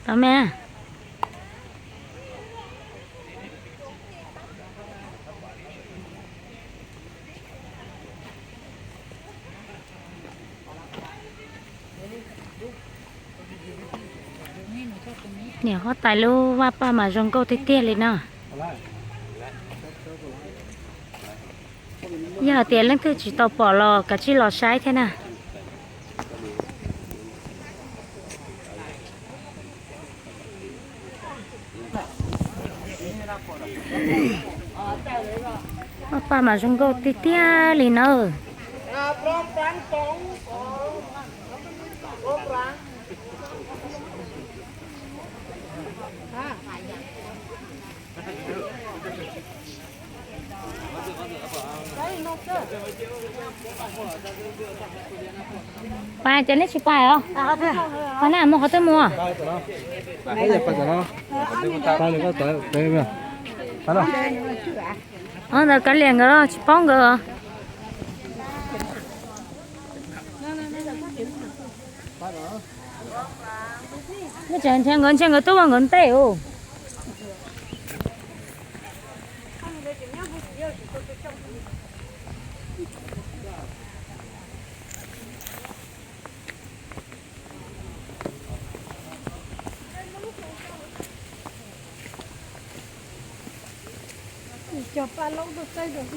Los me. Niam huab tais lub vaj paj mas zoo nkauj tiag tiag li no. Yog hais tias leej twg tsis tau pom los kav tsij los saib thiab na. Vaj paj mas zoo nkauj tiag tiag li na. Pais ces neb tsis pais os? Pais na, mus qhov twg mus? Ntawd kav liam nkawd los tsis paub nkawd. Ntshe nkawd, ntshe nkawd twb ua nkawd ntej us. Cov paj laub tuaj txaib rau xwb.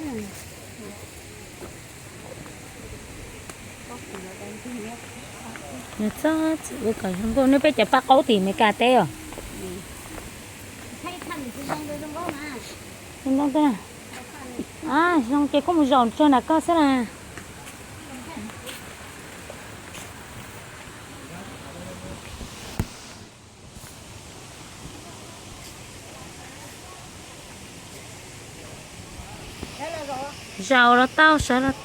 Nws txhob txwm ua kom zoo nkauj, neb peb cov paj qaub tim Meskas teb os. Zoo ces koj mus zaum tso nram koj xwb las. Zaum los tau, sawv los tau.